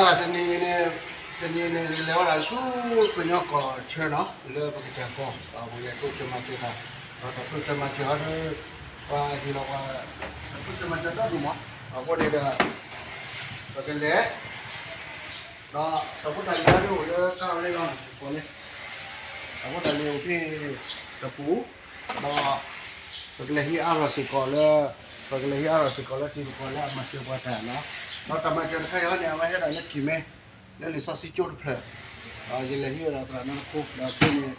တနံၤန့ၣ်, တနံၤန့ၣ် လဲၤဝဲဒၣ်ဆူကညီကီၢ်ဆၢနီၤ လၢပကစၢ်ကီၢ် ပကလဲၤတိစၢၤမၤစၢၤတၢ်, ဒီးတိစၢၤမၤစၢၤအီၤဒီး ပှၤဟ့ၣ်လီၤပှၤ တိစၢၤမၤစၢၤဒီဒူၣ်မး, အဃိန့ၣ်ဒီး ပကလဲၤ ဒီးတၢ်ဖိတၢ်လံၤဒၣ်အိၣ်လၢကါအီၤလၢလီၤန့ၣ် တၢ်ဖိတၢ်လံၤအိၣ်ဖဲတပူၤ, ဒီး ပကလဲၤဟံးအါထီၣ်စ့ၢ်ကီးလၢ, ပကလဲၤဟံးအါထီၣ်စ့ၢ်ကီးလၢတံၤသကိးလၢအမၤစၢၤပှၤတၢ်နီၤ, ဒီးတၢ်မၤစၢၤတခါအံၤန့ၣ် အဝဲဟဲဒၣ်လၢခံးမဲ, လၢလံာ်စီဆှံကၠိတဖျၢၣ်, ဒီးယလဲၤဟံးဝဲဒၣ်သရၣ်နီတခိၣ် ဒီးဖဲန့ၣ်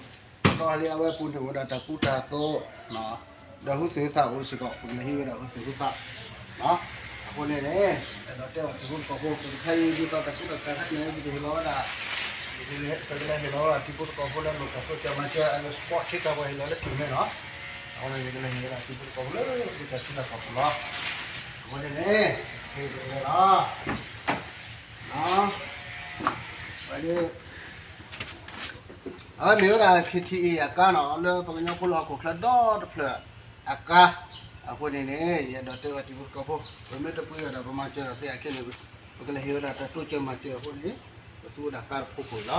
ဒီးလၢအဝဲပူၤန့ၣ်အိၣ်ဝဲဒၣ်တၢ်ကူတၢ်သိး ဒီးဟုသ့ၣ်သးအိၣ်စ့ၢ်ကီး ပကလဲၤဟံးဝဲဒၣ်ဟုသ့ၣ်ဟုသး, အဃိန့ၣ်န့ၣ် အဲၣ်ဒိးတဲဘၣ်တံၤဖိသကိးဖိ ပတခါအံၤဒ်သိးတၢ်ကူတၢ်သိးခဲန့ၣ် ပကဟ့ၣ်လီၤဝဲဒၣ်, ပကလဲၤဟ့ၣ်လီၤဝဲဒၣ်တံၤဖိသကိးဖိလၢလိၣ်တၢ်တိစၢၤမၤစၢၤ အလၢ support ဆ့ကၤပှၤဟ့ၣ်လီၤလၢခံးမဲနီၤ, အဃိန့ၣ် ပကလဲၤဟ့ၣ်ဝဲဒၣ်တံၤဖိသကိးဖိလၢတၢ်ထံလၢ်ကီၢ်ပူၤလီၤ, အဃိန့ၣ်န့ၣ် ဟ့ၣ်ပကလဲၤလီၤ ဝဲဒၣ် အဝဲမ့ၢ်ဝဲဒၣ် KTA အကါနီၤ လၢပှၤကညီဖိလၢဟီၣ်ခိၣ်ချၢဒီတဖျၢၣ်အကါ, အဃိန့ၣ်န့ၣ် ယအဲၣ်ဒိးတဲဘၣ်တံၤဖိသကိးဖိ ပမ့ၢ်တပှ့ၤဝဲဒၣ်ပမၤစၢၤဒီးသ့အခဲန့ၣ် ပကလဲၤဟ့ၣ်ဝဲဒၣ်တၢ်တိစၢၤမၤစၢၤအဃိန့ၣ် ပသူဝဲဒၣ်ကါတဖိခိၣ်လီၤ.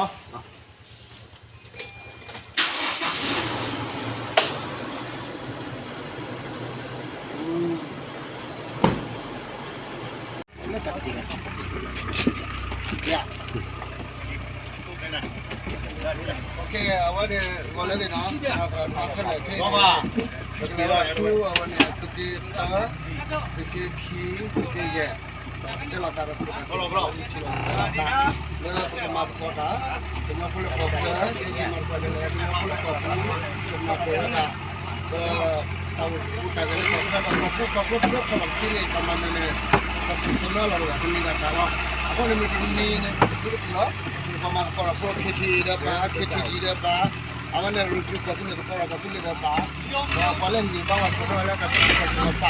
အဝဲန့ၣ် ဂီၤလၢန့ၣ်နီၤ ခဲလၢာ်ခဲဆ့ ပကလဲၤဝဲဒၣ်ဆူ အဝဲန့ၣ် သုးက့တၢ, သုးက့ခံ, သုးက့ယဲၢ်, ဒီးကတဲလီၤသးဒီး ပကတဲလီၤသး လၢပကမၤသကိးတၢ် ကညီဖိလၢကီၢ်ချၢ ကမၤသကိးတၢ် ကညီဖိလၢကီၢ်ပူၤ ကမၤသကိးဝဲဒၣ် ဒီး တၢ်အိၣ်ဖှိၣ်တၢ်ဂဲၤလၢကီၢ်ချၢ ဒီးကီၢ်ဖိကီၢ်ဖိတဖၣ်လီၤတံၢ်န့ၣ် တၢ်မၤနၢၤန့ၣ် ပကမၤလီၤဝဲဒၣ် တမ့ၢ်ဒၣ်တၢ်လီၤ. အဃိန့ၣ်မ့ၢ်တနံၤန့ၣ် ပသုတပျံၤလီၤ. ပမၤသကိးဒီးဖိ KTA ဒီးပှၤ KTG ဒီးပှၤ အဝဲန့ၣ် recruit ပှၤသုးန့ၣ်သကိးဒီးပှၤသုးန့ၣ်ဒီးပှၤ ဒီးပှၤလၢဟံၣ်ဘါဝဲသကိးဒီးလၢတၢ်ပၢၢ်ဆၢ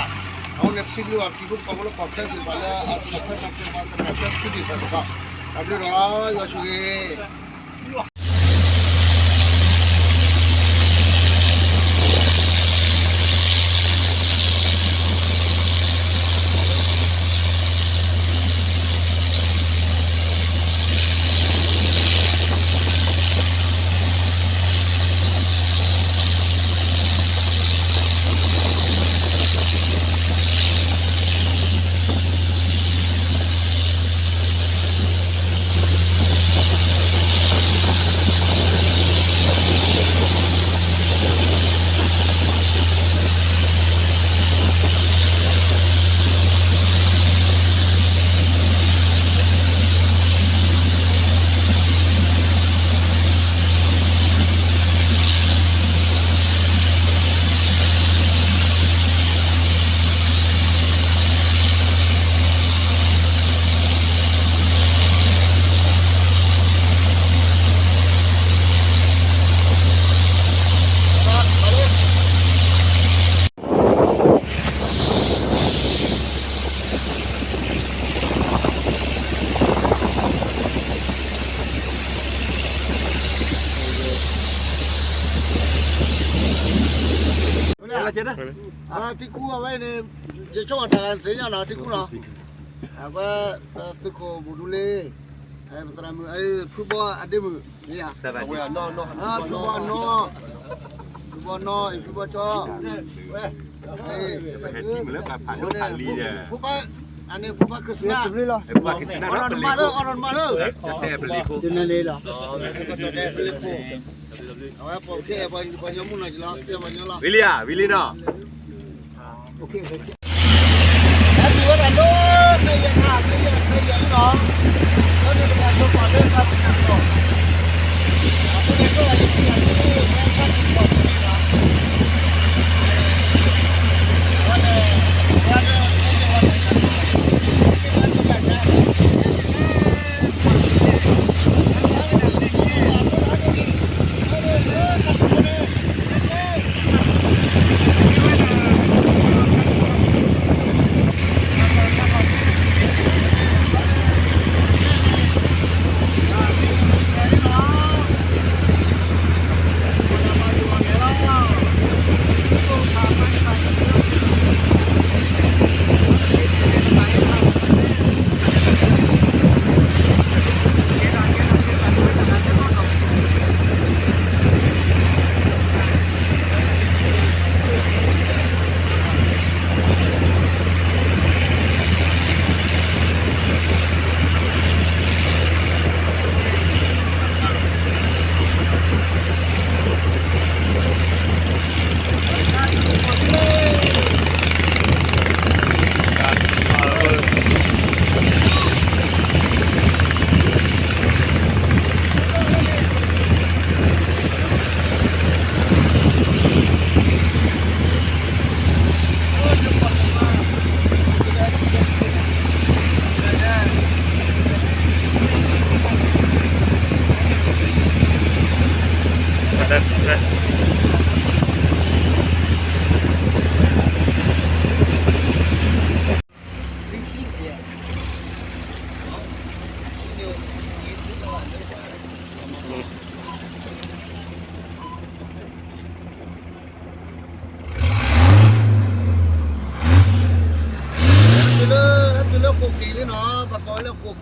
ကီၢ်ပူၤပှၤ အဃိန့ၣ် ပစံးဘျုးဘၣ်တံၤဖိသကိးဖိလၢကီၢ်ချၢသ့ၣ်တဖၣ်လၢအဆီၣ်ထွဲမၤစၢၤပှၤကတၢၢ်ဆၢဆူဒံးပှၤသကိး တၢ်ဘျုးဒီးယွၤဆိၣ်ဂ့ၤ ထံကူအဝဲန့ၣ် ယဆိကမိၣ်တၢ်ဂၤသ့ၣ်ညါနီၤ ထံကူနီၤ အဝဲ သုးခိၣ်ဘူၣ်ဒူလ့ ပသရၣ်မုၣ် ဖုဘီအဒ့မုၣ် ဖုဘီအနီ ဖုဘီအနီ ဖုဘီကၠီ ပဟဲထံၣ်မုၢ်လၢပှၤဖးဒိၣ်ဖးလံၤဒီး ဖိခွါ အန့ၣ် ဖိခွါ Christmas အီၤဒီးနမါလၢ အီၤဒီးနမါလၢ ကၠီတဲပလံၤခိၣ် အဝဲပှၤခဲအံၤ ပှၤညီမုၢ်နီၤ ကလီၤ ကဲပှၤညီလီၤ ဝံၤလံဧါ ဝံၤလံနီၤ ဟဲတုၤဝဲဒၣ်လၢ မဲၢ်ယဲၢ်ခါ မဲၢ်ယဲၢ် မဲၢ်ယဲၢ်လီၤ လၢန့ၣ်တဂၤ ဒိကီၢ်လၢတၢ်ပညိၣ်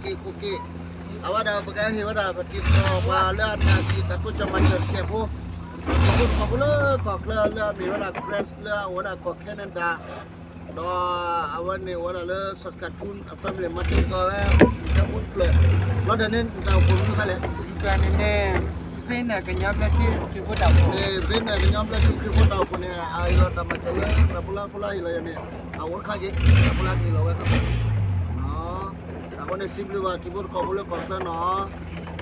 က့ၤက့ၤ အဝဲဒၣ်ပကဟ့ၣ်ဝဲဒၣ် ပထံၣ်သကိးပှၤလၢအနာ်က့ၤတၢ်တိစၢၤမၤစၢၤတကဲးဖိ, ဒီးတံၤဖိတကီၢ်ဖိလၢကီၢ်ချၢလၢအမ့ၢ်ဝဲဒၣ် Grace လၢအအိၣ်ဝဲဒၣ်ကီၢ် Canada, ဒီးအဝဲန့ၣ်အိၣ်ဝဲဒၣ်လၢ Saskatoon အ family မၤတံၤသကိးဝဲ တၢ်မူတဖျၢၣ်, ဘျီဒီးန့ၣ် နတၢ်အိၣ်ဖှိၣ်မနုၤဃိလဲၣ်, ယၤန့ၣ်န့ၣ် Vayner ကညီဘျၢထံခရံာ်ဖိတၢ်အိၣ်ဖှိၣ်, န့ၣ် Vayner ကညီဘျၢထံခရံာ်ဖိတၢ်အိၣ်ဖှိၣ်န့ၣ် အဟ့ၣ်လီၤတၢ်မၤစၢၤလၢ တၢ်ဖိလၢဖိလၢဟ့ၣ်လီၤယၤန့ၣ် အအိၣ်တခါက့ၤ တၢ်ဖိလၢကဟ့ၣ်လီၤဝဲခါ အဃိန့ၣ် စံးဘျုးဘၣ်ထံဖိတကီၢ်ဖိလၢကီၢ်ချၢနီၤ,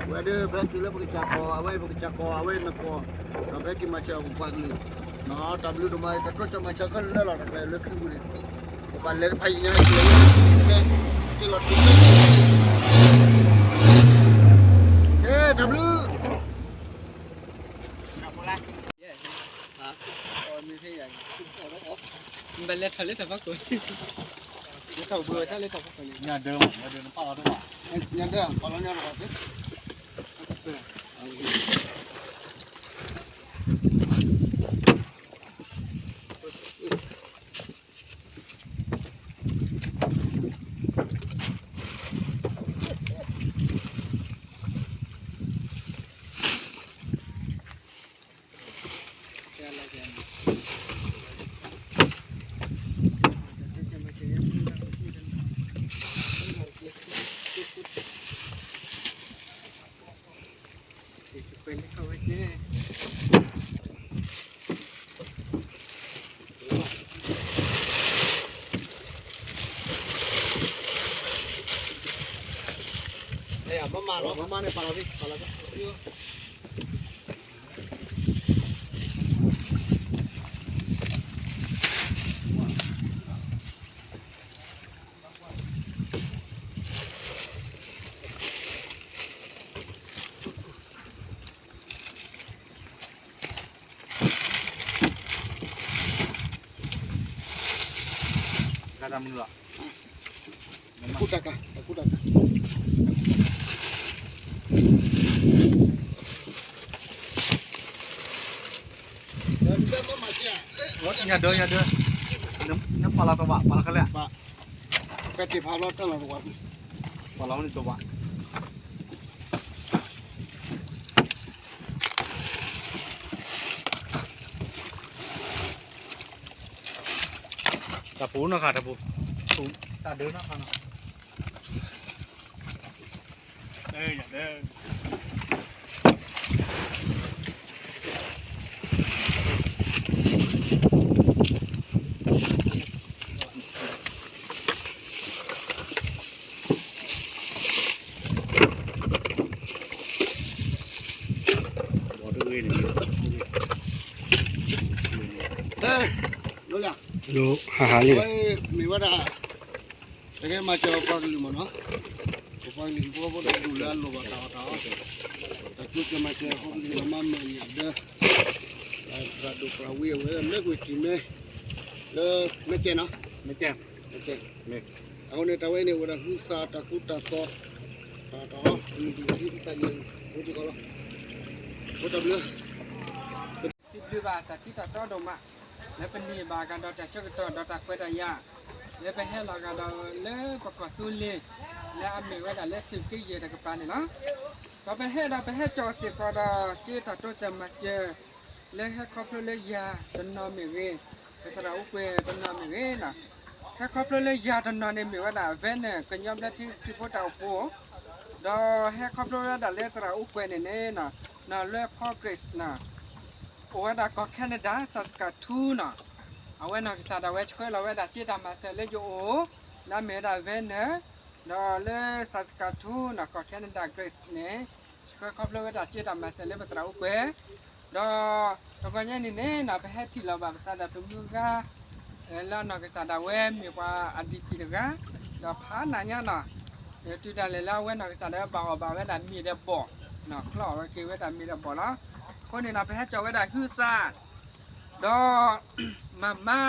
ဝဲဒၣ်ဖဲတုၤလၢပကစၢ်ကီၢ် အဝဲပကစၢ်ကီၢ် အဝဲနကီၢ်, ဒီးဖဲက့ၤမၤစၢၤပပှၤကလုာ်, တၢ်ဘျုးဒိၣ်မး တၢ်တိစၢၤမၤစၢၤခဲလၢာ်လီၤ တၢ်ကျဲလၢခံပူၤန့ၣ်, ပပှၤလဲၤတဖၣ်ယံၤညါ က့ၤလီၤ က့ၤလီၤတုၤ က့ၤလီၤတုၤ က့ၤ တၢ်ဘျုး ဘၣ်လဲၤထီၣ်လၢတၢ်ဖီခိၣ်, လၢထီၣ်ဘှံးဝဲဒၣ်လၢတၢ်ဖီခိၣ်န့ၣ်, ညၣ်ဒၢမး ညၣ်ဒၢနပာ်လီၤတဘၣ်, ညၣ်ဒၢပာ်လီၤညါတဘၣ်သ့, မမါလီၤ မမါန့ၣ် ပာ်လီၤသ့ ပာ်လီၤသ့ တၢ်မနုၤလီၤ တၢ်ကူတၢ်ကၤ တၢ်ကူတၢ်ကၤ ညၣ်ဒၢ ညၣ်ဒၢ နပာ်လီၤတဘၣ် ပာ်လီၤခဲလၢာ် ပဲတ့ၢ်ဖးဘျီတၢ်လီၤတဝါ ပာ်လီၤန့ၣ်တဝါ တၢ်ပူၤနီၢ်ဃာ်တၢ်ပူၤ တၢ်ဒၢနီၢ်ဃာ်နီၤ ဟးဟးလံ မ့ၢ်ဝဲဒၣ် တကဲမၤစၢၤပပှၤကလုာ်မးနီၤ, ပပှၤကလုာ်ဖိဖိဒီးဒူၣ်လၢအလိၣ်ဘၣ်တၢ်အီၣ်တၢ်အီ, တၢ်ကူစၢၤမၤစၢၤဟီၣ်ကလုာ်လၢမၤမုာ်ညၣ်ဒၢ, သရၣ်ဒိၣ်သရၣ်ဝံၤအဝဲလၢကွံာ်တံၤမ့ၢ်, လၢမ့ၢ်ကဲနီၤ, မ့ၢ်ကဲ, အဃိန့ၣ် တၢ်ဝဲန့ၣ်အိၣ်ဝဲဒၣ်ဟုသးတၢ်ကူတၢ်သိး, တၢ်တၢ်အီၣ် မုၢ်ဒုၣ်ဒုၣ်သးန့ၣ် အိၣ်တကီလီၤ, အိၣ်တဘျုး စံးဘျုးဘၣ်တၢ်ထံၣ်တၢ်တီဒိၣ်မး, လၢပန့ၢ်ဘၣ်ကဒီးတၢ်ဆၢကတီၢ်ဒီးတၢ်ခွဲးတၢ်ယာ်, လၢပဟဲလီၤကဒီးလၢပကီၢ်သူလ့ၤ, လၢအမ့ၢ်ဝဲဒၣ်လၢသုးက့ယဲၢ်တကပၤန့ၣ်လီၤ. ဒီးပဟဲဒီးပဟဲကၠီစ့ၢ်ကီးဒီး က့တၢ်တိစၢၤမၤစၢၤ, လၢဟဲခီဖျိလၢယၤတနီၤမ့ၢ်ဂ့ၤ, ပသရၣ်အိၣ်ကွဲၤတနီၤမ့ၢ်ဂ့ၤနီၤ, ဟဲခီဖျိလၢယၤတနီၤန့ၣ်မ့ၢ်ဝဲဒၣ် Vayner ကညီဘျၢထံခရံာ်ဖိတၢ်အိၣ်ဖှိၣ်, ဒီးဟဲခီဖျိဝဲဒၣ်လၢသရၣ်အိၣ်ကွဲၤန့ၣ်န့ၣ်, နီၢ်လွဲဖီ Grace နီၤ, အိၣ်ဝဲဒၣ်ကီၢ် Canada Saskatoon နီၤ, အဝဲနီၢ်ကစၢ်ဒၣ်ဝဲဆှၢလီၤဝဲဒၣ်က့တၢ်မၤစၢၤလၢယအိၣ်, လၢအမ့ၢ်ဝဲဒၣ် Vayner, ဒီးလၢ Saskatoon နီၤ ကီၢ် Canada Grace န့ၣ်, ဆှၢခီဖျိဝဲဒၣ်က့တၢ်မၤစၢၤလၢပသရၣ်အိၣ်ကွဲၤ, ဒီးတဂီၤညါန့ၣ်န့ၣ်နီၤ ပဟဲထံၣ်လီၤဘၣ်ပသးဒီးပမုၢ်ဂၤ လၢနီၢ်ကစၢ်ဒၣ်ဝဲမ့ၢ်ပှၤအဒံးကံၢ်တဂၤ, ဒီးဖးနးညါနီၤ, တုၤဒၣ်လဲာ်လၢအဝဲနီၢ်ကစၢ်ဒၣ်ဝဲဘၣ်အီၣ်ဘၣ်ဝဲဒၣ်မ့ၤဒီးဘီၣ်, နီၤချီအီၣ်ဝဲက့ၤဝဲဒၣ်မ့ၤဒီးဘီၣ်လီၤ. အဃိန့ၣ်နီၤ ပဟဲကၠီဝဲဒၣ်ဟုသး, ဒီး မၤမါ,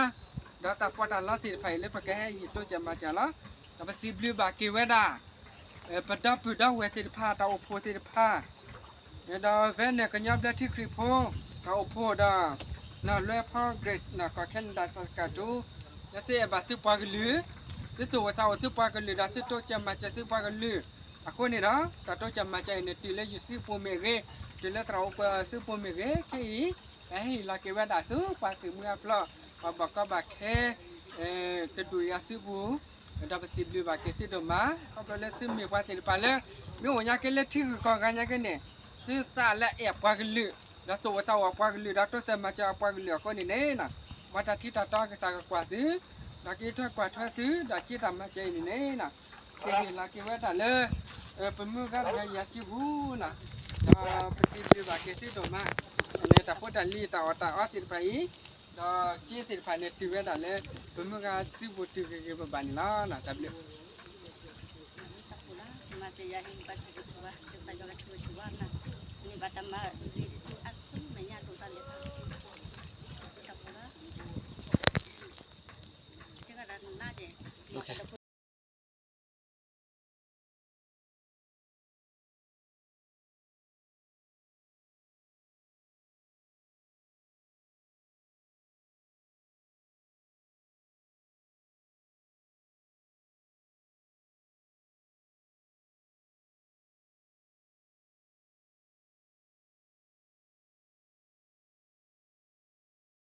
ဒီးတၢ်ပီးတၢ်လီသ့ၣ်တဖၣ်အံၤလၢပကဟဲဟ့ၣ်တိစၢၤမၤစၢၤလီၤ. ဒီးပစံးဘျုးဘၣ်က့ၤဝဲဒၣ် ပဒီပုၢ်ဒီဝဲၢ်သ့ၣ်တဖၣ် တၢ်အိၣ်ဖှိၣ်သ့ၣ်တဖၣ်, ဒီး Vayner ကညီဘျၢထံခရံာ်ဖိ တၢ်အိၣ်ဖှိၣ်ဒီး နီၢ်လွဲဖီ Grace နီၢ်ကီၢ် Canada Saskatoon လၢသုအဲၣ်ဘၣ်သုပှၤကလုာ်, သုသူၣ်အိၣ်သးအိၣ်သုပှၤကလုာ်ဒီးသုတိစၢၤမၤစၢၤသုပှၤကလုာ်အဃိန့ၣ်ဒီး တၢ်တိစၢၤမၤစၢၤအံၤန့ၣ် တုၤလၢယုၢ်စုပူၤမ့ၢ်ဂ့ၤ, တုၤလၢသရၣ်အိၣ်ပှၤစုပူၤမ့ၢ်ဂ့ၤ, ခဲအံၤ ပဟ့ၣ်လီၤက့ၤဝဲဒၣ်သုပှၤသုးမုၢ်အဖျိ ပှၤဘၣ်ကီဘၣ်ခဲ တဒူၣ်အံၤအစုပူၤ ဒီးပစံးဘျုးဘၣ်က့ၤသုဒိၣ်မး ခီဖျိလၢသုမ့ၢ်ပှၤသ့ၣ်တဖၣ်လၢ မ့ၢ်အိၣ်ညါက့ၤလၢထံဂုၤကီၢ်ဂၤညါက့ၤန့ၣ် သုသးလၢအဲၣ်ပှၤကလုာ် ဒီးသူၣ်အိၣ်သးအိၣ်ပှၤကလုာ် ဒီးတိစၢၤမၤစၢၤအပှၤကလုာ်အဃိန့ၣ်န့ၣ် မ်တၢ်ထံတၢ်တီကစၢ်ကကွၢ်သု ဒီးက့ၤထွဲကွၢ်ထွဲသု ဒီးက့ၤတၢ်မၤစၢၤအံၤန့ၣ်န့ၣ် ကဟ့ၣ်လီၤက့ၤဝဲဒၣ်လၢ ပမုၢ်ဂၤတဂၤအံၤအစုပူၤန့ၣ် ဒီးပစံးဘျုးဘၣ်က့ၤသုဒိၣ်မး လၢတၢ်ဖိတၢ်လံၤတၢ်အီၣ်တၢ်အီသ့ၣ်တဖၣ်အံၤ ဒီးက့ၤသ့ၣ်တဖၣ်န့ၣ်တုၤဝဲဒၣ်လၢ ပမုၢ်ဂၤစုပူၤတုၤဂ့ၤဂ့ၤဘၣ်ဘၣ်န့ၣ်လီၤ. တၢ်ဘျုး